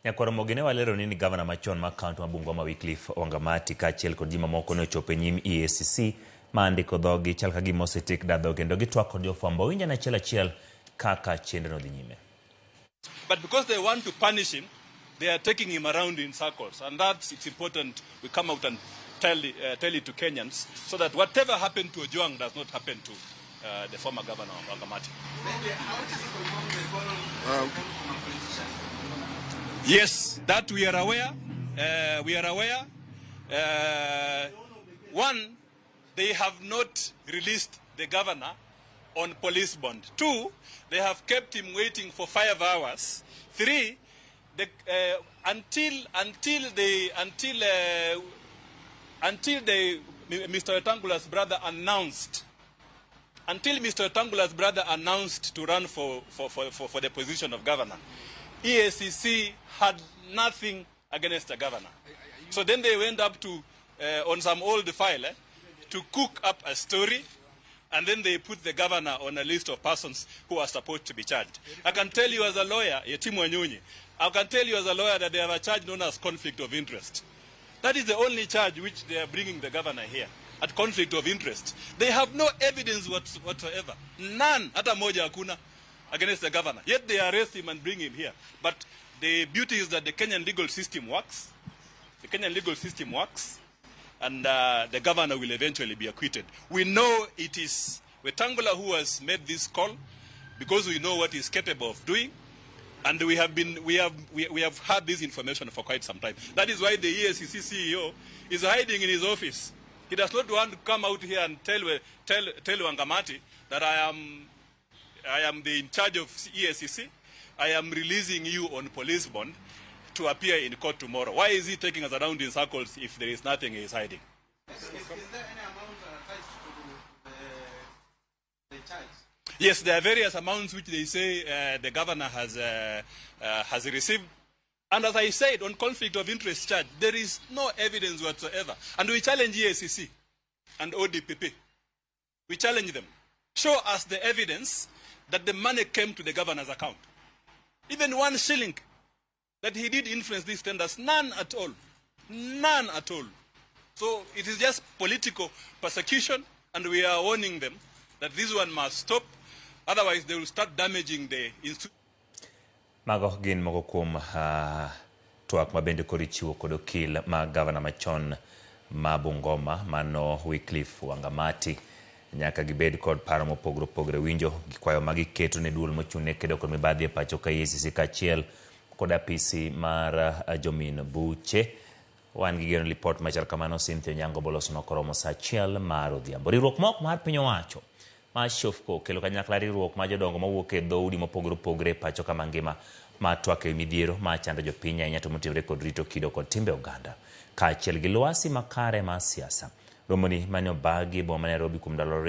Nyakwar Ramogi ne waleroni ni gavana machon ma kaunti ma Bungoma Wycliffe Wangamati kaachiel kod ji mamoko ne ochopo e nyim EACC ma ndiko dhogi chal ka gima osetiek dadho kendo gitwak kod jofwambo. Winj ane achiel achiel kaka chenro no dhi nyime. But because they want to punish him, they are taking him around in circles. And that's, it's important we come out and tell it to Kenyans so that whatever happened to Ojwang does not happen to the former governor of Wangamati. Yes, that we are aware. We are aware. One, they have not released the governor on police bond. Two, they have kept him waiting for 5 hours. Three, until they, Mr. Wetangula's brother announced, until Mr. Wetangula's brother announced to run for the position of governor, EACC had nothing against the governor. So then they went up to, on some old file, to cook up a story, and then they put the governor on a list of persons who are supposed to be charged. I can tell you as a lawyer, Yetim Wanyonyi, I can tell you as a lawyer that they have a charge known as conflict of interest. That is the only charge which they are bringing the governor here, at conflict of interest. They have no evidence whatsoever. None, hata moja hakuna, against the governor. Yet they arrest him and bring him here. But the beauty is that the Kenyan legal system works. The Kenyan legal system works, and the governor will eventually be acquitted. We know it is Wetangula who has made this call because we know what he's capable of doing. And we have, been, we have had this information for quite some time. That is why the EACC CEO is hiding in his office. He does not want to come out here and tell Wangamati that I am the in charge of EACC. I am releasing you on police bond to appear in court tomorrow. Why is he taking us around in circles if there is nothing he is hiding? Is there any amount attached to the charge? Yes, there are various amounts which they say the governor has received. And as I said, on conflict of interest charge, there is no evidence whatsoever. And we challenge EACC and ODPP. We challenge them. Show us the evidence that the money came to the governor's account. Even 1 shilling that he did influence these tenders, none at all. None at all. So it is just political persecution, and we are warning them that this one must stop. Otherwise, they will start damaging the institution. Mago gin moko kuom twak ma bende koro ichiwo kod okil ma gavana machon ma Bungoma mano Wycliffe Wangamati nyaka gibed kod paro mopogore opogore winjo gikwayo ma giketo ne duol mochung' ne kedo kod mibadhi e pacho ka EACC kaachiel kod apisi mar jomin buche. Wan gi geno lipot machal kamano Cynthia Onyango boloso nokoromo saa 1 mar odhiambo. Riwruok mok mar piny owacho mar Shofco kelo kanyakla riwruok mar jodongo mawuok e dhoudi mopogore opogore e pacho ka mangima ma twak ewi midhiero ma chando jopiny ahinya to motenore kod rito kido kod timbe oganda kaachiel gi lwasi makare mar siasa. Romoni mane obagi e boma ma Nairobi kuom ndalo 2.